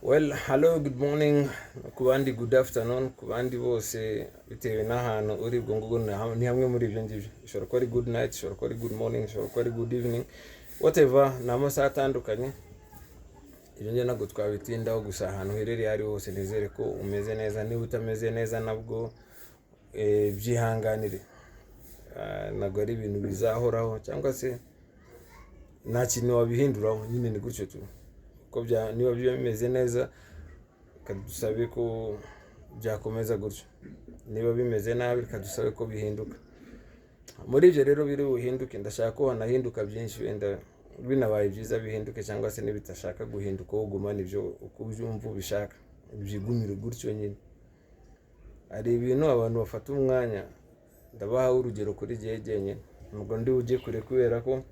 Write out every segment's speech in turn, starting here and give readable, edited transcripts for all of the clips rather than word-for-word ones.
Well, hello, good morning ku bandi, good afternoon ku bandi bose, bitewe n'ahantu uri. Ubwo ngubwo ni hamwe muri ibyo ngibyo. Ishobora kuba ari good night, ishobora kuba ari good morning, ishobora kuba ari good evening, whatever, ni amasaha atandukanye. Ibyo ngibyo ntabwo twabitindaho. Gusa ahantu uherereye ari hose, nizere ko umeze neza. Niba utameze neza nabwo, byihanganire. Ntabwo ari ibintu bizahoraho cyangwa se nta kintu wabihinduraho nyine, ni gutyo tu. Uko niba bimeze neza, reka dusabe ko byakomeza gutyo. Niba bimeze nabi, reka dusabe ko bihinduka. Muri ibyo rero biri buhinduke, ndashaka ko hanahinduka byinshi. Wenda binabaye byiza bihinduke, cyangwa se nibitashaka guhinduka, wowe ugumane ibyo uko ubyumva ubishaka, byigumire gutyo nyine. Hari ibintu abantu bafata umwanya. Ndabaha urugero kuri jyewe jyenyine, ntabwo ndi bujye kure kubera ko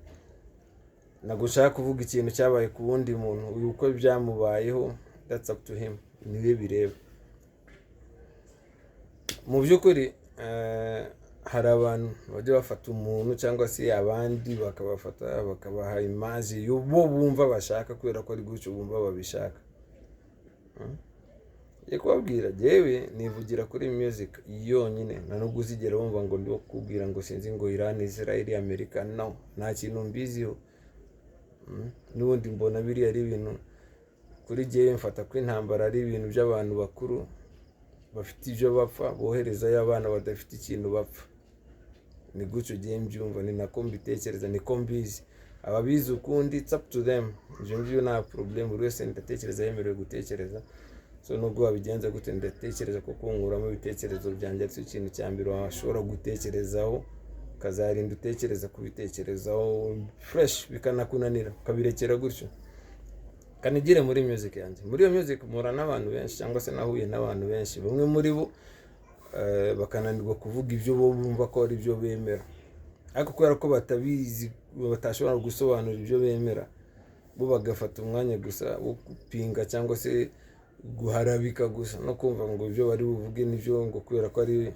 ntabwo ushaka kuvuga ikintu cyabaye ku wundi muntu. Uyu uko byamubayeho, that's up to him, niwe bireba. Mu by'ukuri, hari abantu bajya bafata umuntu cyangwa se abandi bakabafata, bakabaha image bo bumva bashaka, kubera ko ari gutyo bumva babishaka. Ngiye kubabwira, jyewe nivugira kuri music yonyine. Nta nubwo uzigera wumva ngo ndi kukubwira ngo sinzi ngo Iran, Israel, Amerika. No, nta kintu mbiziho. N'ubundi mbona biriya ari ibintu, kuri jyewe mfata ko intambara ari ibintu by'abantu bakuru bafite ibyo bapfa, boherezayo abana badafite ikintu bapfa. Ni gutyo ugiye mbyumva, ni nako mbitekereza, niko mbizi. Ababizi ukundi, it's up to them. Ibyo ngibyo nta problem, buri wese ndatekereza yemerewe gutekereza. So nubwo wabigenza gute, ndatekereza ko kunkuramo ibitekerezo byanjye aricyo kintu cya mbere washobora gutekerezaho, ukazarinda utekereza kubitekerezaho fresh bikanakunanira, ukabirekera gutyo. Kanigire muri music yanjye. Muri iyo music mpura n'abantu benshi, cyangwa se nahuye n'abantu benshi. Bamwe muri bo, bakananirwa kuvuga ibyo bo bumva ko ari byo bemera, ariko kubera ko batabizi, batashobora gusobanura ibyo bemera, bo bagafata umwanya gusa wo gupinga cyangwa se guharabika gusa, no kumva ngo ibyo bari buvuge nibyo, ngo kubera ko ari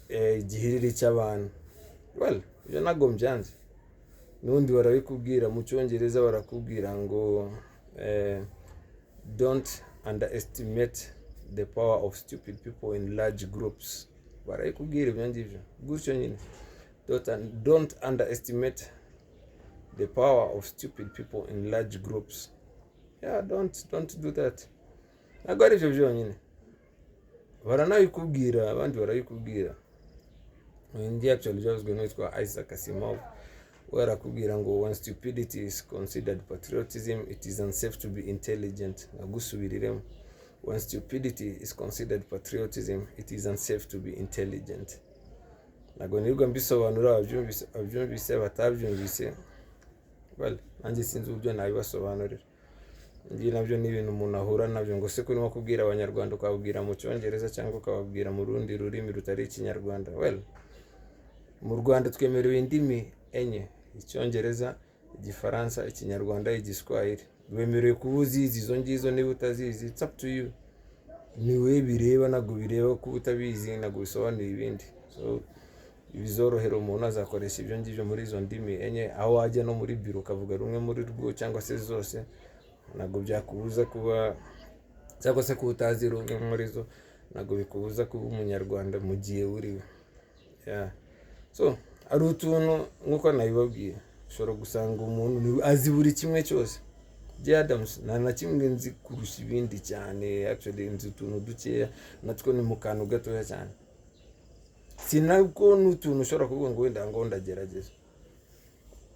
igihiriri cy'abantu. Well, ibyo ntabwo mbyanze. N'ubundi barabikubwira mu Cyongereza, barakubwira ngo "Don't underestimate the power of stupid people in large groups." Barabikubwira ibyo ngibyo gutyo nyine: Don't underestimate the power of stupid people in large groups." Yeah, don't do that. Ntabwo ari ibyo byonyine, baranabikubwira, abandi barabikubwira. Indi actually byavuzwe n'uwitwa Isaac Asimov. We arakubwira ngo "When stupidity is considered patriotism, it is unsafe to be intelligent." Nagusubiriremo: "When stupidity is considered patriotism, it is unsafe to be intelligent." Ntabwo nirirwa mbisobanura. Ababyumvise, batabyumvise, well, nanjye sinzi uburyo nabibasobanurira. Ngibi nabyo ni ibintu umuntu ahura nabyo, ngo se kurimo kubwira Abanyarwanda, ukababwira mu Cyongereza cyangwa ukababwira mu rundi rurimi rutari Ikinyarwanda. Well, mu Rwanda twemerewe indimi enye: Icyongereza, Igifaransa, Ikinyarwanda, Igiswahili. Wemerewe kuba uzizi izo ngizo. Niba utazizi, it's up to you, ni wowe bireba. Ntabwo bireba kuba utabizi, ntabwo bisobanuye ibindi. So bizorohera umuntu azakoresha ibyo ngibyo muri izo ndimi enye. Aho wajya no muri biro ukavuga rumwe muri rwo cyangwa se zose, ntabwo byakubuza kuba, cyangwa se kuba utazi rumwe muri zo ntabwo bikubuza kuba Umunyarwanda mu gihe uriwe. Yeah. So hari utuntu, nk'uko nabibabwiye, ushobora gusanga umuntu azi buri kimwe cyose. Jay Adams nta na kimwe nzi kurusha ibindi cyane. Actually nzi utuntu dukeya, natwo ni mu kantu gatoya cyane. Si nabwo n'utuntu ushobora kuvuga ngo wenda ngo ndagerageza,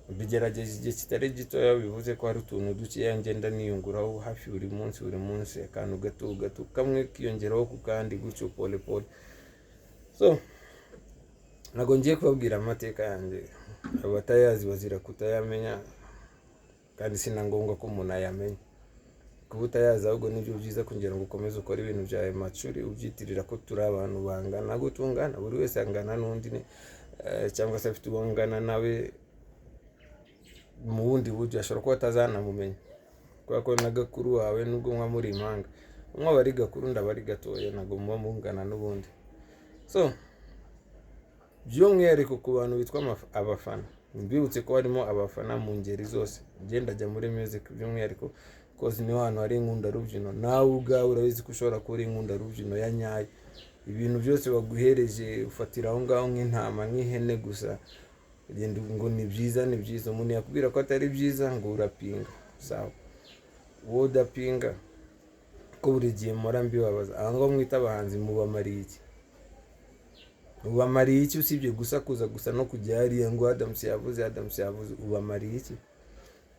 mbigerageza igihe kitari gitoya, bivuze ko hari utuntu dukeya ngenda niyunguraho hafi buri munsi, buri munsi akantu gato gato kamwe kiyongeraho ku kandi, gutyo pole pole. So ntabwo ngiye kubabwira amateka yanjye. Abatayazi bazira kutayamenya, kandi si na ngombwa ko umuntu ayamenya. Kuba utayazi ahubwo nibyo byiza, kugira ngo ukomeze ukore ibintu byawe macuri, ubyitirira ko turi abantu bangana. Ntabwo tungana. Buri wese angana n'undi cyangwa se afite uwo angana nawe mu bundi buryo ashobora kuba atazanamumenya, kubera ko na gakuru wawe, nubwo muba muri impanga, umwe aba ari gakuru, undi aba ari gatoya, ntabwo muba mungana n'ubundi. So by'umwihariko ku bantu bitwa abafana, mbibutse ko harimo abafana mu ngeri zose. Ngenda ajya muri music by'umwihariko ku Cause niho hantu hari inkundarubyino. Nawe ubwawe urabizi ko ushobora kuba uri inkundarubyino ya nyayo. Ibintu byose baguhereje ufatira aho ngaho nk'intama, nk'ihene gusa, ugenda ngo ni byiza, ni byiza. Umuntu yakubwira ko atari byiza ngo urapinga. Sawa, wowe udapinga, ko buri gihe mpora mbibabaza, aha ngaho mwita abahanzi, mubamariye iki? Ubamariye iki usibye gusakuza gusa no kujya hariya ngo "Adams yavuze, Adams yavuze"? Ubamariye iki?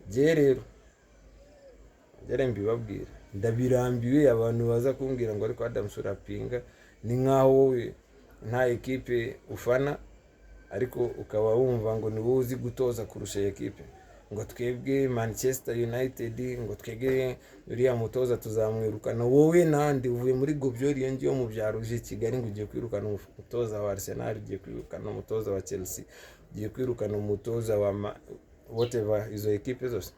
Jye rero njye mbibabwira, ndabirambiwe abantu baza kumbwira ngo "Ariko Adams urapinga." Ni nkaho wowe nta ekipe ufana, ariko ukaba wumva ngo ni wowe uzi gutoza kurusha ekipe, ngo twebwe Manchester United, ngo twebwe uriya mutoza tuzamwirukana. Wowe nande? Uvuye muri gobyori iyo ngiyo mu byaro, uje i Kigali ngo ugiye kwirukana umutoza wa Arsenal, ugiye kwirukana umutoza wa Chelsea, ugiye kwirukana umutoza wa whatever, izo ekipe zose.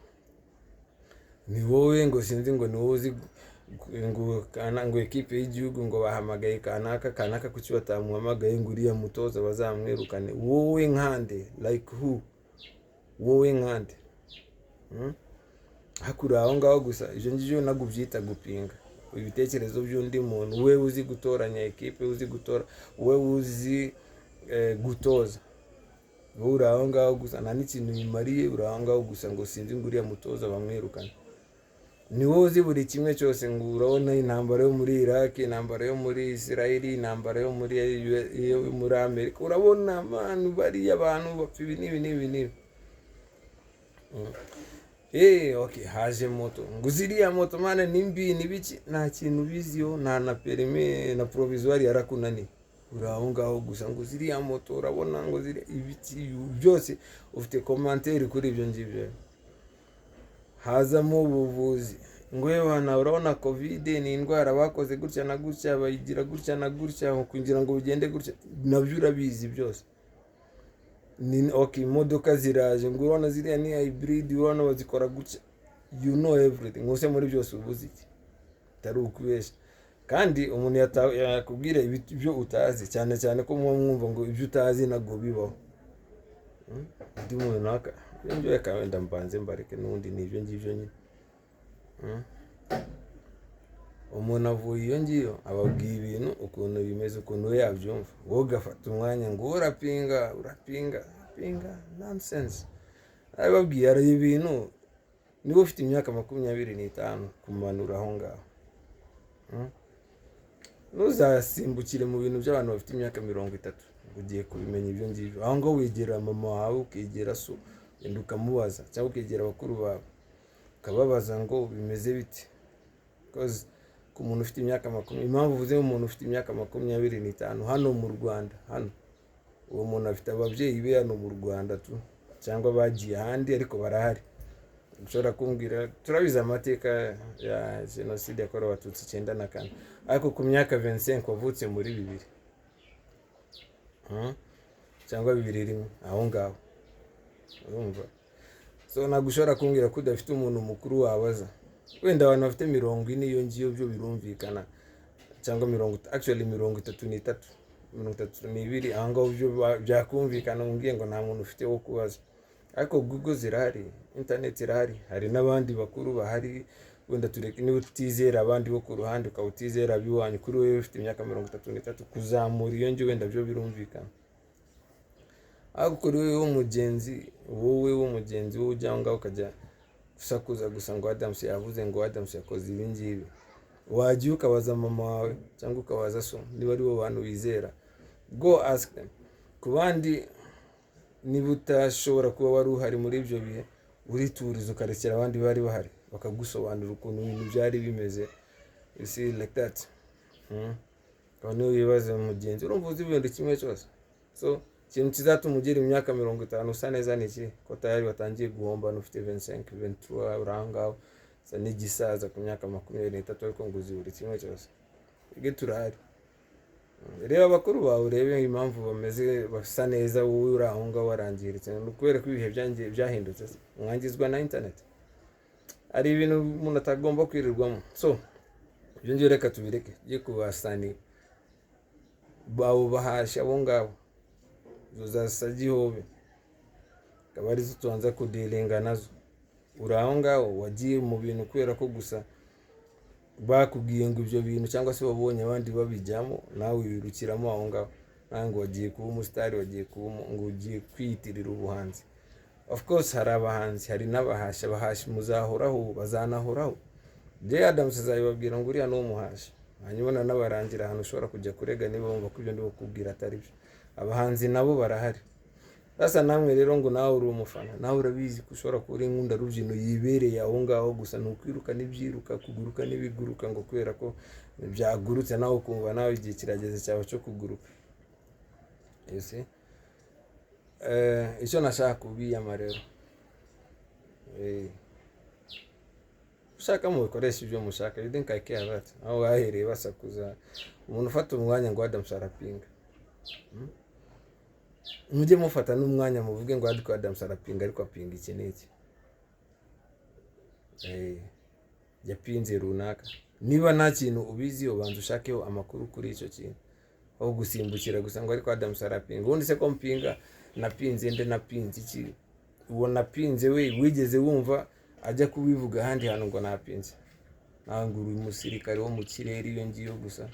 Ni wowe ngo sinzi ngo ni wowe uzi ngo kana, ngo ekipe y'igihugu ngo bahamagaye kanaka, kanaka kuki batamuhamagaye, ngo uriya mutoza bazamwirukane. Wowe nkande? Like who? Wowe nkande? Hakuri aho ngaho gusa, ibyo ngibyo ntabwo ubyita gupinga ibitekerezo by'undi muntu. We uzi gutoranya ekipe, uzi gutora, we uzi gutoza, wowe uri aho ngaho gusa, nta n'ikintu bimariye. Uri aho ngaho gusa ngo sinzi ngo uriya mutoza bamwirukane. Ni wowe uzi buri kimwe cyose, ngo urabona intambara yo muri Iraq, intambara yo muri Israel, intambara yo muri Amerika, urabona abantu bariya, abantu bapfa ibi n'ibi n'ibi n'ibi. Okay, haje moto, ngo ziriya moto mana ni mbi, ni biki, nta kintu ubiziho, nta na permis na provisoire yarakunaniye. Uri aho ngaho gusa ngo ziriya moto, urabona ngo ziriya ibiki byose, ufite commentaire kuri ibyo ngibyo. Hazamo ubuvuzi, ngo yewana urabona COVID ni indwara bakoze gutya na gutya, bayigira gutya na gutya kugira ngo bigende gutya, nabyo urabizi byose. Ni okay, imodoka ziraje, ngo urabona ziriya ni hybrid, urabona bazikora gutya, you know everything. Ngo muri byose ubuze iki atari ukubeshya? Kandi umuntu yakubwira ibyo utazi, cyane cyane ko muba mwumva ngo ibyo utazi ntabwo bibaho. Undi muntu naka ibyo ngibyo, reka wenda mbanze mbareke, n'ubundi ni ibyo ngibyo nyine. Umuntu avuye iyo ngiyo ababwiye ibintu ukuntu bimeze, ukuntu we yabyumva, wowe ugafata umwanya ngo urapinga, urapinga, urapinga nonsense. Arababwiye, hari ibintu niba ufite imyaka 25 kumanura aho ngaho, Ntuzasimbukire mu bintu by'abantu bafite imyaka 30 ngo ugiye kubimenya ibyo ngibyo. Aho ngaho wegera mama wawe, ukegera so, wenda ukamubaza, cyangwa ukegera bakuru bawe ukababaza ngo bimeze bite. Because ku muntu ufite imyaka 20, impamvu uvuze umuntu ufite imyaka 25 hano mu Rwanda, hano uwo muntu afite ababyeyi be hano mu Rwanda tu, cyangwa bagiye ahandi ariko barahari. Ushobora kumbwira, turabizi amateka ya jenoside yakorewe Abatutsi 94, ariko ku myaka 25 wavutse muri 2000, Cyangwa 2001 aho ngaho, urumva? So ntabwo ushobora kumbwira ko udafite umuntu mukuru wabaza. Wenda abantu bafite 40 iyo ngiyo byo birumvikana, cyangwa mirongo, actually 33, 32, aho ngaho byo byakumvikana umbwiye ngo nta muntu ufite wo kubaza. Ariko Google zirahari, internet irahari, hari n'abandi bakuru bahari. Wenda tureke, niba utizera abandi bo ku ruhande, ukaba utizera ab'iwanyu, kuri wowe ufite imyaka 33 kuzamura iyo ngiyo, wenda byo birumvikana. Ariko kuri wowe w'umugenzi, wowe w'umugenzi, wowe ujya aho ngaho ukajya gusakuza gusa ngo "Adams yavuze", ngo "Adams yakoze ibi ngibi", wagiye ukabaza mama wawe cyangwa ukabaza so, niba ari bo bantu wizera, go ask them. Ku bandi, niba utashobora kuba wari uhari muri ibyo bihe, urituriza ukarekera abandi bari bahari bakagusobanurira ukuntu ibintu byari bimeze. You see, like that. Ukaba niwe wibaze mugenzi, urumva uzi ibintu kimwe cyose. So ikintu kizatuma ugera imyaka 50 usa neza ni iki, ko tayari watangiye guhombana ufite 25, 23, uri aho ngaho usa n'igisaza ku myaka 23, ariko ngo uzi buri kimwe cyose. Twebwe turahari. Reba abakuru bawe, urebe impamvu bameze basa neza, wowe uri aho ngaho warangiritse. Ni ukubera ko ibihe byahindutse, mwangizwa na internet. Hari ibintu umuntu atagomba kwirirwamo. So ibyo ngibyo reka tubireke, tujye ku basani abo bahashya, abo ngabo izo za sagihobe, akaba arizo tubanza kudealinga nazo. Uri aho ngaho wagiye mu bintu kubera ko gusa bakubwiye ngo ibyo bintu, cyangwa se wabonye abandi babijyamo, nawe wirukiramo aho ngaho. Nawe ngo wagiye kuba umusitari, wagiye kuba ngo ugiye kwiyitirira ubuhanzi. Of course hari abahanzi, hari n'abahashi. Abahashi muzahoraho, bazanahoraho. Jay Adams azabibabwira ngo uriya ni umuhashi, hanyuma nanabarangira ahantu ushobora kujya kurega niba wumva ko ibyo ndi kukubwira atari byo. Abahanzi nabo barahari. Sasa namwe rero ngo nawe uri umufana, nawe urabizi ko ushobora kuba uri inkundarubyino yibereye aho ngaho gusa, ni ukwiruka n'ibyiruka, kuguruka n'ibiguruka, ngo kubera ko byagurutse nawe ukumva nawe igihe kirageze cyawe cyo kuguruka. You see? Icyo nashaka kubiyama rero, ushaka mubikoresha ibyo mushaka. You think I care that? Aho bahereye basakuza, umuntu ufata umwanya ngo Adams arapinga. Mujye mufata n'umwanya muvuge ngo ariko Adams arapinga, ariko apinga iki n'iki. Yapinze runaka. Niba nta kintu ubizi, ubanza ushakeho amakuru kuri icyo kintu, aho gusimbukira gusa ngo ariko Adams arapinga. Ubundi se ko mpinga, napinze nde? Napinze iki? Uwo napinze we wigeze wumva ajya kubivuga ahandi hantu ngo napinze? Ntabwo uri umusirikare wo mu kirere iyo ngiyo gusa.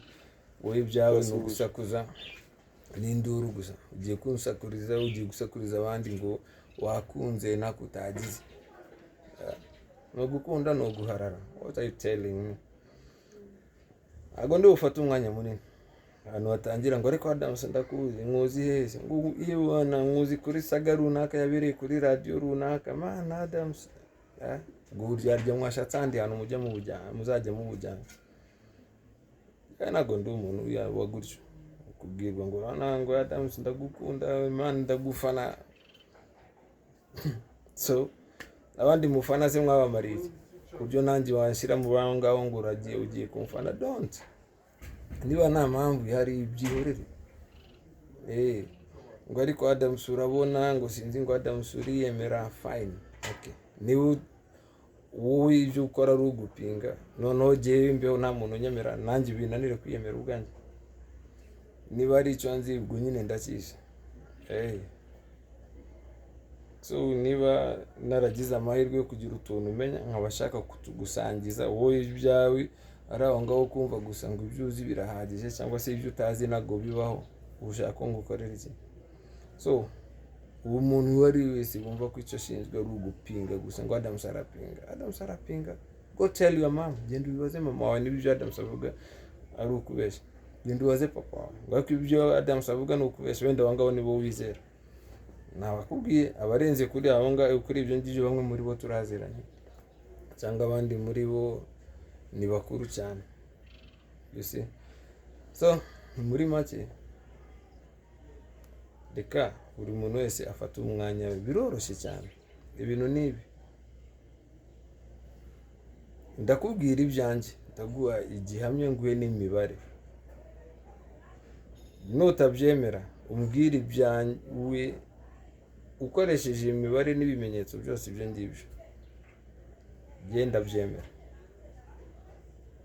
Wowe ibyawe ni ugusakuza n'induru gusa. Ugiye kunsakuriza, ugiye gusakuriza abandi ngo wakunze nako utagize. Ni ugukunda, ni uguharara. What are you telling me? Ntabwo ndi bufate umwanya munini. Ahantu batangira ngo ariko Adams ndakuzi, nkuzi hese? Ngo iyo wana nkuzi kuri saga runaka yabereye kuri radiyo runaka. Man, Adams, ngo uburyarya mwashatse ahandi hantu mujya mubujyana, muzajya mubujyana. Kandi ntabwo ndi umuntu wa gutyo kubwirwa ngo ngo Adams ndagukunda, man, ndagufana. So abandi mufana se mwabamariye iki, ku buryo nanjye wanshyira mu baho ngaho ngo uragiye, ugiye kumfana? Don't. Niba nta mpamvu ihari, byihorere. Ngo ariko Adams urabona ngo sinzi ngo Adams uriyemera. Fine, okay. Niba wowe ibyo ukora ari ugupinga, noneho jyewe imbeho nta muntu unyemera, nanjye binanire kwiyemera ubwanjye. Niba ari icyo nzi, ubwo nyine ndakizi. So niba naragize amahirwe yo kugira utuntu umenya, nkaba ashaka kutugusangiza, wowe ibyawe ari aho ngaho kumva gusa ngo ibyo uzi birahagije, cyangwa se ibyo utazi ntabwo bibaho, ushaka ko ngukorera iki? So uwo muntu uwo ari we wese wumva ko icyo ashinzwe ari ugupinga gusa, ngo Adams arapinga, Adams arapinga, go tell your mom. Genda ubibaze mama wawe niba ibyo Adams avuga ari ukubeshya. Genda ubaze papa wawe ngo ariko ibyo Adams avuga ni ukubeshya. Wenda abo ngabo nibo wizera. Nabakubwiye, abarenze kuri abo ngabo, kuri ibyo ngibyo, bamwe muri bo turaziranye, cyangwa abandi muri bo ni bakuru cyane, you see? So muri make, reka buri muntu wese afate umwanya we. Biroroshye cyane ibintu n'ibi. Ndakubwira ibyanjye, ndaguha igihamya, nguhe n'imibare. Nutabyemera, umbwire ibyawe ukoresheje imibare n'ibimenyetso byose. Ibyo ngibyo genda byemera.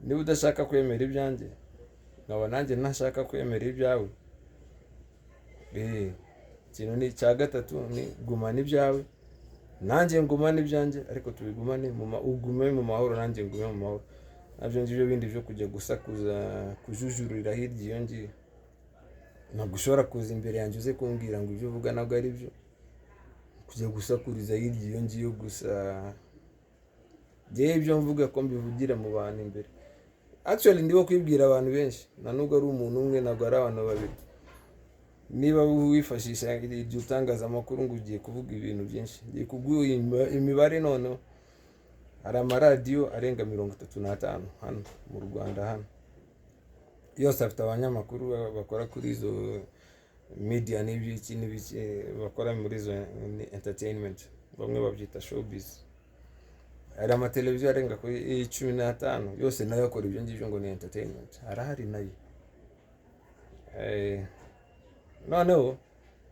Niba udashaka kwemera ibyanjye, nkaba nanjye ntashaka kwemera ibyawe, ikintu ni icya gatatu, ni gumana ibyawe, nanjye ngumane ibyanjye, ariko tubigumane ugume mu mahoro, nanjye ngume mu mahoro. Nabyo ngibyo bindi byo kujya gusakuza, kujujurira hirya iyo ngiyo, ntabwo ushobora kuza imbere yanjye uze kumbwira ngo ibyo uvuga ntabwo ari byo. Kujya gusakuriza hirya iyo ngiyo gusa, njyewe ibyo mvuga ko mbivugira mu bantu imbere, actually ndiho kwibwira abantu benshi, nta nubwo ari umuntu umwe, ntabwo ari abantu babiri. Niba wifashisha iryo tangazamakuru ngo ugiye kuvuga ibintu byinshi, ngiye kuguha imibare noneho. Hari amaradiyo arenga 35 hano mu Rwanda. Hano yose afite abanyamakuru bakora kuri izo media n'ibiki n'ibiki, bakora muri izo entertainment, bamwe babyita showbiz. Hari amateleviziyo arenga kuri 15, yose nayo akora ibyo ngibyo ngo ni entertainment, arahari nayo. Noneho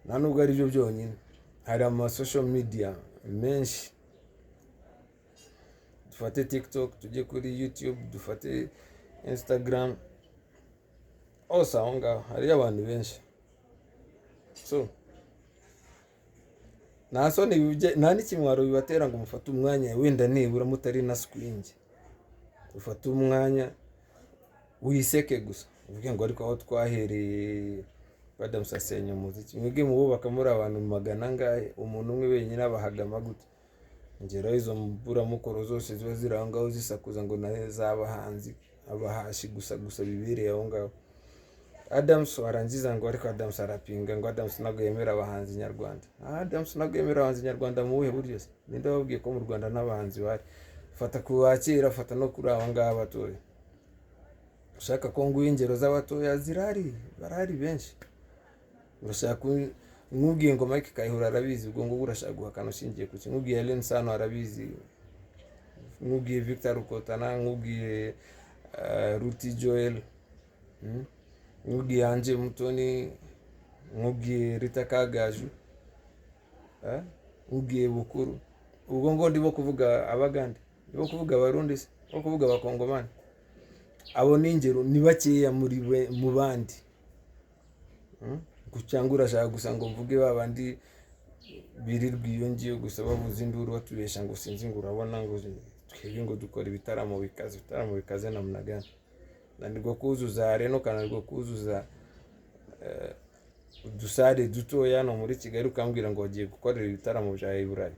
nta nubwo ari byo byonyine, hari ama social media menshi. Dufate TikTok, tujye kuri YouTube, dufate Instagram, hose aho ngaho hariyo abantu benshi. So Nta soni nta n'ikimwaro bibatera ngo mufate umwanya, wenda nibura mutari na swingi, ufate umwanya wiseke gusa, uvuge ngo ariko aho twahereye Adams asenya umuziki. Mwebwe muwubaka muri abantu magana angahe? Umuntu umwe wenyine abahagama gute? Ngeraho izo mburamukoro zose ziba ziri aho ngaho zisakuza ngo na z'abahanzi, abahashi gusa gusa bibereye aho ngaho. Adams warangiza ngo ariko Adams arapinga, ngo Adams ntabwo yemera abahanzi nyarwanda. Adams ntabwo yemera abahanzi nyarwanda mu buhe buryo se? Ninde wababwiye ko mu Rwanda n'abahanzi bahari? Fata ku ba kera, fata no kuri aba ngaba batoya. Ushaka ko nguha ingero z'abatoya? Zirahari, barahari benshi. Urashaka nkubwiye ngo Mike Kayihura arabizi, ubwo ngubwo urashaka guhakana ushingiye ku ki? Nkubwiye Alyn Sano arabizi, nkubwiye Victor Rukotana, nkubwiye Ruti Joel, Nkubwiye Ange Mutoni, nkubwiye Rita Kagaju, eh? Nkubwiye Bukuru, ubwo ngo ndimo kuvuga Abagande, ndimo kuvuga Abarundi se, ndimo kuvuga Abakongomani? Abo ni ingero, ni bakeya muri mu bandi. Cyangwa urashaka gusa ngo mvuge ba bandi birirwa iyo ngiyo gusa bavuza induru, batubesha ngo sinzi, ngo urabona ngo twebwe ngo dukora ibitaramo bikaze? Ibitaramo bikaze na munagana nanirwa kuzuza arena, ukananirwa kuzuza udusare dutoya hano muri Kigali, ukambwira ngo wagiye gukorera ibitaramo bya Burayi.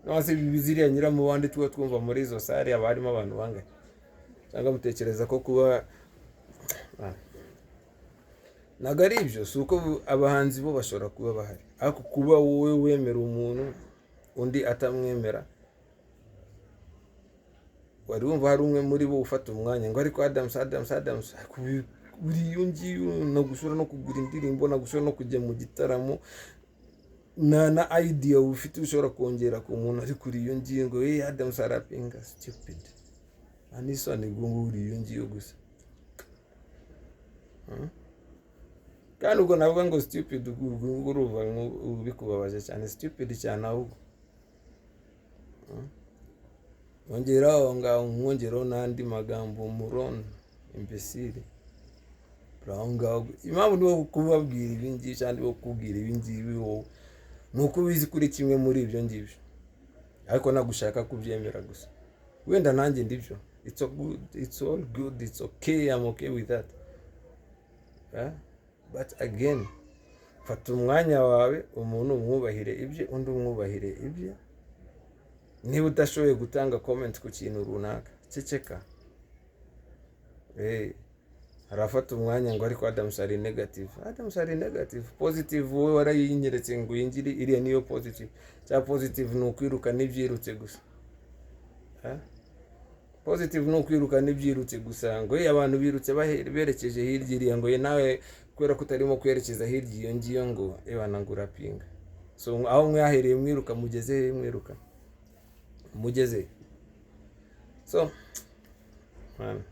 None se ziriya nyiramubande tuba twumva muri izo sare haba harimo abantu bangahe? Cyangwa mutekereza ko kuba ntabwo ari ibyo? Si uko abahanzi bo bashobora kuba bahari, ariko kuba wowe wemera umuntu undi atamwemera, wari wumva hari umwe muri bo ufata umwanya ngo ariko Adams, Adams, Adams? Ariko buri iyo ngiyo nagushobora no kugura indirimbo, nagushobora no kujya mu gitaramo, na idea ufite ushobora kongera ku muntu, ariko uri iyo ngiyo ngo hey, Adams arapinga. Stupid, nta n'isoni, ubwo ngo uri iyo ngiyo gusa. Kandi ubwo navuga ngo stupid, ubwo ngubwo urumva bikubabaje cyane, stupid cyane ahubwo. Ongeraho aho ngaho, mwongeraho n'andi magambo, moron, imbécile, aho ngaho. Impamvu ndimo kubabwira ibi ngibi cyangwa ndimo kukubwira ibi ngibi wowe, ni uko ubizi kuri kimwe muri ibyo ngibyo, ariko ntabwo ushaka kubyemera gusa. Wenda nanjye ndibyo. It's all good, it's all good, it's okay, I'm okay with that. Eh? But again, fata umwanya wawe, umuntu umwubahire ibye, undi umwubahire ibye. Niba udashoboye gutanga comment ku kintu runaka, ceceka. Harafata umwanya ngo ariko Adams ari negative, Adams ari negative. Positive wowe warayinyeretse ngo uyingire iriya niyo positive? Cya positive ni ukwiruka n'ibyirutse gusa. Eh? Positive ni ukwiruka n'ibyirutse gusa, ngo "Hey, abantu birutse berekeje hirya iriya," ngo "Ye nawe kubera ko utarimo kwerekeza hirya iyo ngiyo," ngo ebana, ngo urapinga. So aho mwahereye mwiruka, mugeze he mwiruka? Mugeze? So man,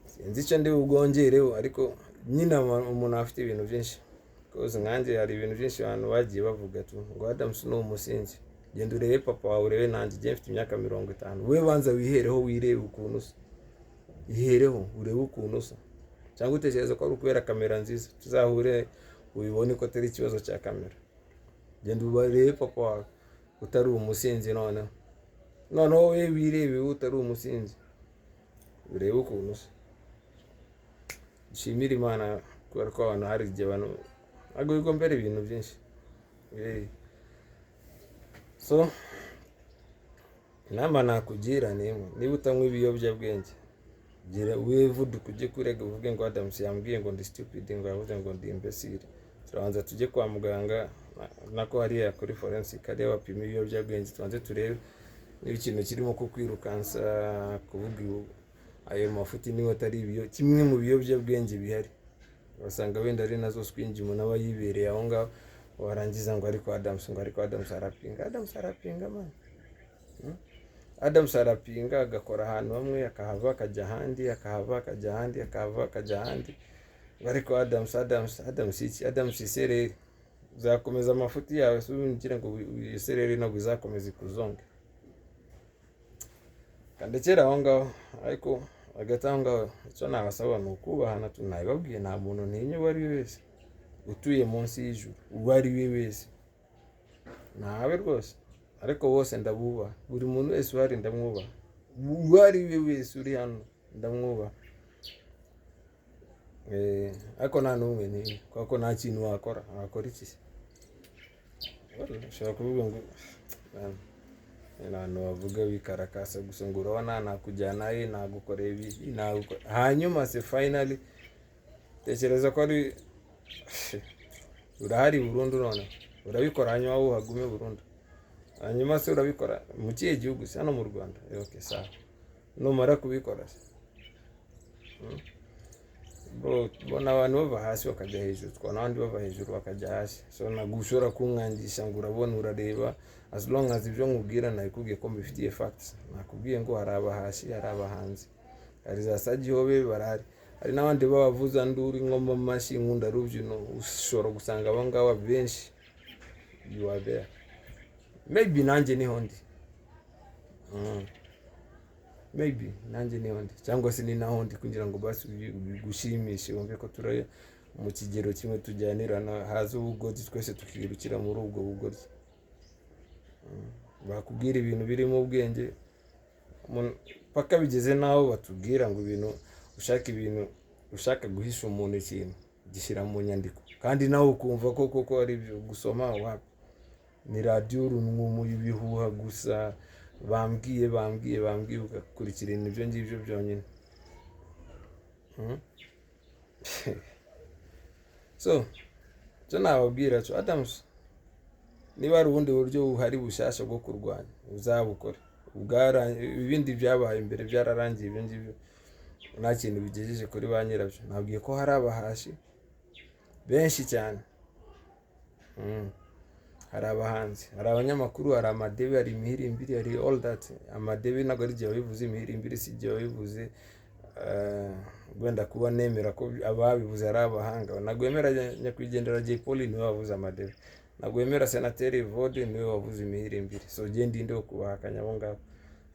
sinzi icyo ndi bubwongereho, ariko nyine umuntu aba afite ibintu byinshi rwose. Nkanjye hari ibintu byinshi abantu bagiye bavuga tu, ngo Adams ni umusinzi. Genda urebe papa wawe, urebe nanjye. Njye mfite imyaka 50. Wowe banza wihereho, wirebe ukuntu usa, ihereho urebe ukuntu usa. Cyangwa utekereza ko ari ukubera kamera nziza? Tuzahure ubibone ko atari ikibazo cya kamera. Genda urebe papa wawe utari umusinzi, noneho wowe wirebe wowe utari umusinzi, urebe ukuntu usa. Dushimire Imana kubera ko abantu, hari igihe abantu ntabwo bigombera ibintu byinshi. So inama nakugira ni imwe: niba utanywa ibiyobyabwenge, gira wivuduka ujye kurega, uvuge ngo Adams yambwiye ngo ndi stupid, ngo yavuze ngo ndi imbécile. Turabanza tujye kwa muganga, nako hariya kuri forensic, hariya bapima ibiyobyabwenge, tubanze turebe niba ikintu kirimo kukwirukansa kuvuga ayo mafuti niba atari kimwe mu biyobyabwenge bihari. Basanga wenda ari nazo swingi umuntu aba yibereye aho ngaho, warangiza ngo ariko Adams, ngo ariko Adams arapinga. Adams arapinga, man? Adams arapinga, agakora ahantu hamwe, akahava akajya ahandi, akahava akajya ahandi, akahava akajya ahandi. Ngo ariko Adams, Adams, Adams iki? Adams isereri, uzakomeza amafuti yawe se? Ugira ngo isereri ntabwo izakomeza ikuzonge? Kandekera aho ngaho. Ariko hagati aho ngaho, icyo nabasaba ni ukubahana. Tunabibabwiye, nta muntu ntinya uwo ari we wese utuye munsi y'ijuru, uwo ari we wese. Ntawe rwose, ariko bose ndabubaha. Buri muntu wese uhari ndamwubaha, uwo ari we wese uri hano ndamwubaha. Ariko nta n'umwe ntinya, kubera ko nta kintu wakora. Wakora iki se? Ushobora kuvuga ngo "Man, ni abantu bavuga bikarakasa gusa ngo urabona nakujyana he, nagukorera ibi, nagukora." Hanyuma se finally tekereza ko ari urahari burundu, none urabikora, hanyuma wowe uhagume burundu. Hanyuma se urabikora mu kihe gihugu se? Hano mu Rwanda? Okay, sawa. Numara kubikora se? Bro, ubona abantu bava hasi bakajya hejuru, twabona abandi bava hejuru bakajya hasi. So ntabwo ushobora kunkangisha ngo urabona, urareba. As long as ibyo nkubwira nabikubwiye ko mbifitiye facts, nakubwiye ngo hari abahashi, hari abahanzi, hari za sagihobe barahari, hari n'abandi b'abavuza nduru, ingoma amashyi, inkunda rubyino. Ushobora gusanga abo ngabo benshi you are there, maybe nanjye niho ndi. Maybe nanjye niho ndi, cyangwa se ni naho ndi kugira ngo basi bigushimishe, wumve ko turi mu kigero kimwe, tujyanirana, haza ubugoryi twese tukirukira muri ubwo bugoryi. Bakubwira ibintu birimo ubwenge, paka bigeze n'aho batubwira ngo ibintu ushaka, ibintu ushaka guhisha umuntu, ikintu gishyira mu nyandiko, kandi nawe ukumva ko koko ari ibyo. Gusoma wapi, ni radiyo urunwumu, ibihuha gusa, bambwiye, bambwiye, bambwiye, ugakurikirana ibyo ngibyo byonyine. So icyo nababwira cyo, Adams, niba hari ubundi buryo buhari bushyashya bwo kurwanya, uzabukore. Ibindi byabaye imbere byararangiye, ibyo ngibyo nta kintu bigejeje kuri ba nyirabyo. Nabwiye ko hari abahashi benshi cyane. Hari abahanzi, hari abanyamakuru, hari amadebe, hari imihirimbiri, hari all that. Amadebe ntabwo ari igihe wabivuze, imihirimbiri si igihe wabivuze. Wenda kuba nemera ko ababivuze ari abahanga, ntabwo wemera nyakwigendera Jay Polly niwe wavuze amadebe, ntabwo wemera Senateri Evode niwe wavuze imihirimbiri. So genda inde wo kubahakanya abo ngabo.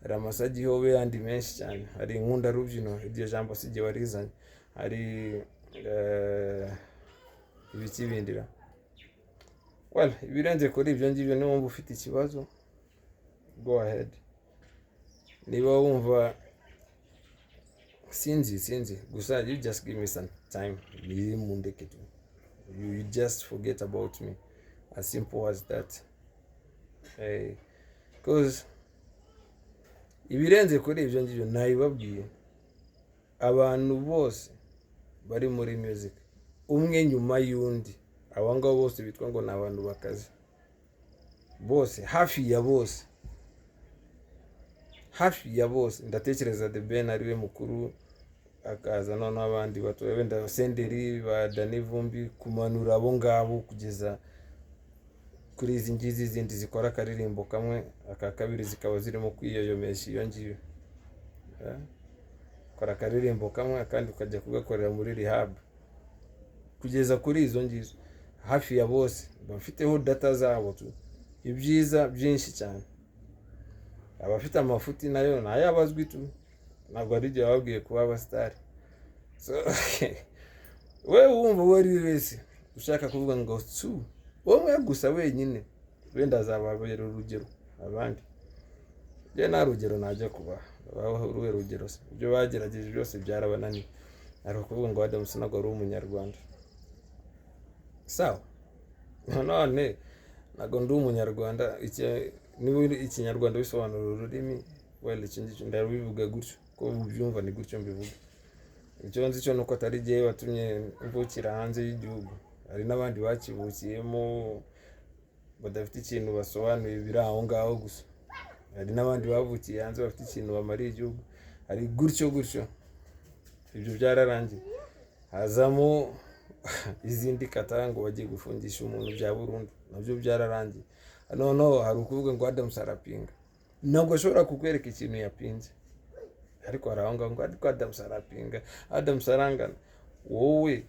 Hari amasagihobe yandi menshi cyane, hari inkunda rubyino, iryo jambo si igihe warizanye, hari ibiki bindira. Well, ibirenze kuri ibyo ngibyo, niba wumva ufite ikibazo, go ahead. Niba wumva, sinzi, sinzi gusa, you just give me some time, ni mundeke tu, you just forget about me, as simple as that. Hey, 'cause ibirenze kuri ibyo ngibyo nabibabwiye, abantu bose bari muri music umwe nyuma y'undi, abo ngabo bose bitwa ngo ni abantu bakaze, bose, hafi ya bose, hafi ya bose, ndatekereza The Ben ariwe mukuru, akaza noneho abandi bato, wenda Senderi, ba Danny Vumbi, kumanura abo ngabo kugeza kuri izi ngizi zindi zikora akaririmbo kamwe, aka kabiri zikaba zirimo kwiyoyomesha iyo ngiyo. Eh? Kora akaririmbo kamwe, akandi ukajya kugakorera muri rehab, kugeza kuri izo ngizo, hafi ya bose bafiteho data zabo tu. Ibyiza byinshi cyane, abafite amafuti nayo ni ay'abazwi tu, ntabwo ari igihe bababwiye kuba abasitari. So we wumva uwo ari we wese ushaka kuvuga ngo su umwe gusa wenyine, wenda azababera urugero abandi. Njye nta rugero najya kubaha. Babaho uruhe rugero se? Ibyo bagerageje byose byarabananiye. Ari ukuvuga ngo Adams ntabwo ari umunyarwanda. Sawa, none ntabwo ndi umunyarwanda. Niba ikinyarwanda bisobanura ururimi, well, icyo ngicyo ndabivuga gutyo ko ubyumva, ni gutyo mbivuga. Icyo nzi cyo ni uko atari jyewe watumye mvukira hanze y'igihugu, hari n'abandi bakivukiyemo badafite ikintu basobanuye, biri aho ngaho gusa. Hari n'abandi bavukiye hanze bafite ikintu bamariye igihugu, hari gutyo gutyo. Ibyo byararangiye, hazamo izindi kata ngo bagiye gufungisha umuntu bya burundu, nabyo byararangiye. Noneho hari ukuvuga ngo Adams arapinga, ntabwo ashobora kukwereka ikintu yapinze, ariko hari aho ngaho ngo ariko Adams arapinga, Adams arangana. Wowe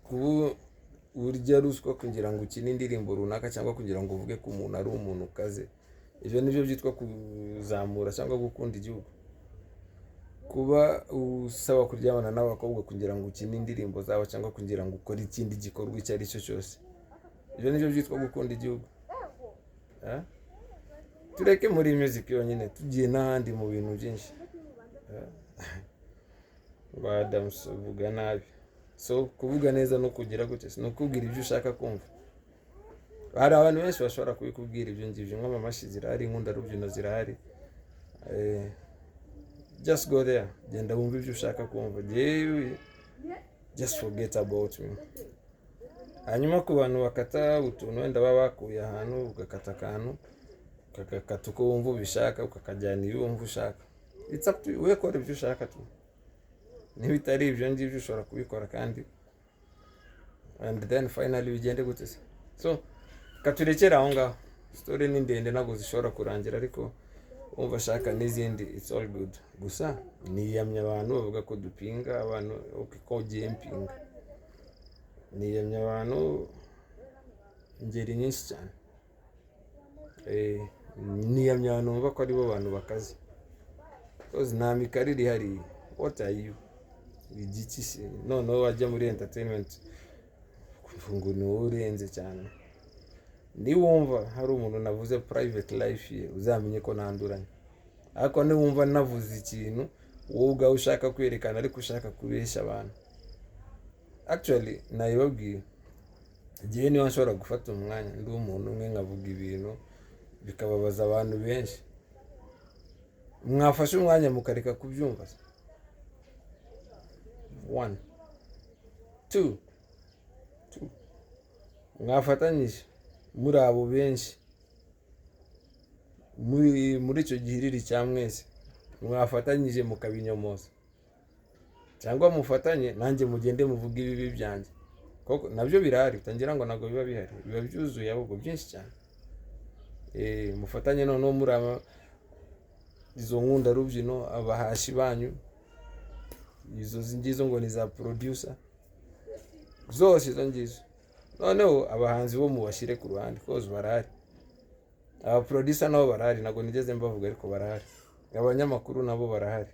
kuba urya ruswa kugira ngo ukine indirimbo runaka, cyangwa kugira ngo uvuge ko umuntu ari umuntu ukaze, ibyo nibyo byitwa kuzamura cyangwa gukunda igihugu? Kuba usaba kuryamana n'abakobwa kugira ngo ukine indirimbo zabo, cyangwa kugira ngo ukore ikindi gikorwa icyo ari cyo cyose. Ibyo nibyo byitwa gukunda igihugu. Eh? Tureke muri music yonyine, tugiye n'ahandi mu bintu byinshi. Eh? Ngo Adams uvuga nabi. So kuvuga neza no kugira gute? Ni ukubwira ibyo ushaka kumva. Hari abantu benshi bashobora kubikubwira ibyo ngibyo. Inkomamashyi zirahari, inkundarubyino zirahari. Just go there, genda wumve ibyo ushaka kumva. Jewe, just forget about me. Hanyuma ku bantu bakata utuntu wenda baba bakuye ahantu, ugakata akantu, ukagakata uko wumva ubishaka, ukakajyana iyo wumva ushaka, it's up to you. We kora ibyo ushaka tu. Niba bitari ibyo ngibyo, ushobora kubikora kandi and then finally bigende gute se? So katurekere aho ngaho. Story ni ndende, ntabwo zishobora kurangira, ariko wumva ashaka n'izindi, it's all good. Gusa niyamye abantu bavuga ko dupinga abantu. Okay, ko ugiye mpinga, niyamye abantu ingeri nyinshi cyane. Niyamye abantu bumva ko aribo bantu bakaze, because nta mikarire ihari. What are you? Igiki se? Noneho wajya muri entertainment ngo ni wowe urenze cyane. Niwumva hari umuntu navuze private life ye, uzamenye ko nanduranye. Ariko niwumva navuze ikintu wowe ubwawe ushaka kwerekana, ariko ushaka kubeshya abantu, actually nabibabwiye igihe, niba nshobora gufata umwanya ndi umuntu umwe nkavuga ibintu bikababaza abantu benshi, mwafashe umwanya mukareka kubyumva se? One, two, two, mwafatanyije muri abo benshi muri icyo gihiriri cya mwese, mwafatanyije mukabinyomoza, cyangwa mufatanye nanjye mugende muvuge ibibi byanjye, koko nabyo birahari. Utangira ngo ntabwo biba bihari, biba byuzuye ahubwo byinshi cyane. Mufatanye noneho muri aba izo nkundarubyino, abahashi banyu, izo ngizo ngo ni za producer zose, izo ngizo. Noneho abahanzi bo mubashyire ku ruhande, koze barahari. Aba producer nabo barahari, ntabwo nigeze mbavuga ariko barahari. Abanyamakuru nabo barahari.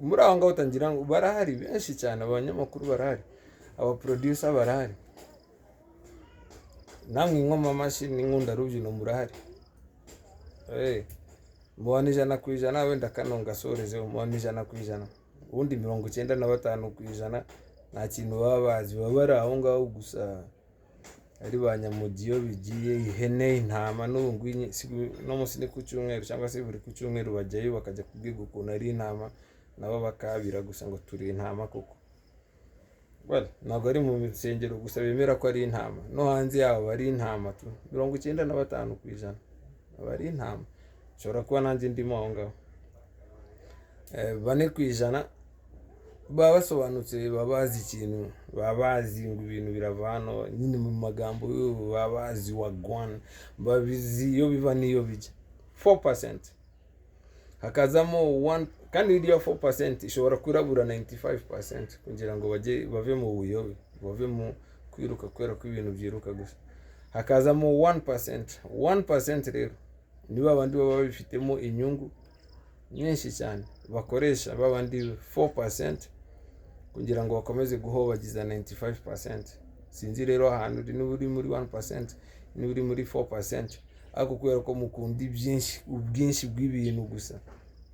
Muri aho ngaho utangira ngo barahari benshi cyane. Abanyamakuru barahari, aba producer barahari, namwe inkomamashyi n'inkundarubyino murahari. Mubona 100%, wenda kano ngasorezeho, mubona 100%, ubundi 95% nta kintu baba bazi, baba bari aho ngaho gusa ari ba nyamugi. Iyo bigiye ihene, intama, n'ubu ngwinyi no munsi ni ku cyumweru cyangwa se buri ku cyumweru bajyayo, bakajya kubwirwa ukuntu ari intama, nabo bakabira gusa ngo turi intama koko. Well, ntabwo ari mu nsengero gusa bemera ko ari intama, no hanze yabo bari intama tu. 95% aba ari intama. Nshobora kuba nanjye ndimo aho ngaho. 4% baba basobanutse, baba bazi ikintu, baba bazi ngo ibintu birava hano nyine. Mu magambo y'ubu baba bazi wagwan, babizi iyo biva n'iyo bijya. 4%, hakazamo 1, kandi iriya 4% ishobora kurabura 95% kugira ngo bajye bave mu buyobe, bave mu kwiruka kubera ko ibintu byiruka gusa. Hakazamo 1%. 1% rero ni ba bandi baba babifitemo inyungu nyinshi cyane, bakoresha ba bandi 4% kugira ngo bakomeze guhobagiza 95%. Sinzi rero ahantu uri, niba uri muri 1%, niba uri muri 4%, ariko kubera ko mukunda ibyinshi, ubwinshi bw'ibintu gusa,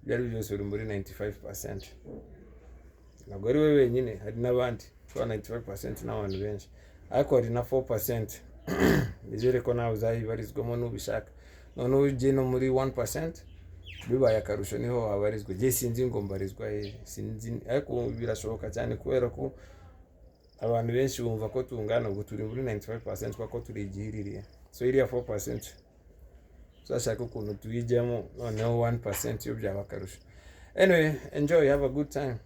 ibyo ari byo byose uri muri 95%. Ntabwo ari we wenyine, hari n'abandi kuba 95% n'abantu benshi, ariko hari na 4%. Nizere ko nawe uzayibarizwamo nubishaka. Noneho ugiye no muri 1% bibaye akarusho, niho wabarizwa. Njye sinzi ngo mbarizwa he, sinzi, ariko birashoboka cyane kubera ko abantu benshi bumva ko tungana, ubwo turi muri 95% kubera ko turi igihiririye. So iriya 4% uzashaka ukuntu tuyijyamo, noneho 1% yo byaba akarusho. Anyway, enjoy, have a good time.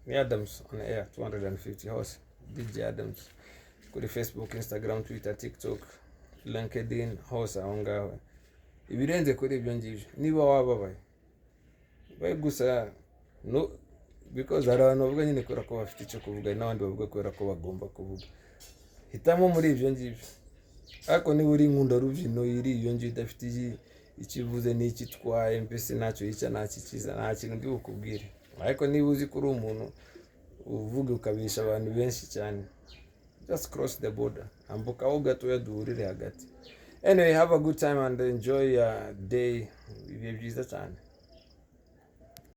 Ni Adams on air 250 hose, DJ Adams kuri Facebook, Instagram, Twitter, TikTok, LinkedIn, hose aho ngaho. Ibirenze kuri ibyo ngibyo, niba wababaye we gusa, no because hari abantu bavuga nyine kubera ko bafite icyo kuvuga, hari n'abandi bavuga kubera ko bagomba kuvuga. Hitamo muri ibyo ngibyo. Ariko niba uri inkundarubyino iri iyo ngiyo idafite icyo ivuze n'icyo itwaye, mbese ntacyo yica, ntacyo ikiza, nta kintu ndi bukubwire. Ariko niba uzi ko uri umuntu uvuga ukabisha abantu benshi cyane, just cross the border, ambukaho gatoya duhurire hagati. Anyway, have a good time and enjoy your day. Ibihe byiza cyane.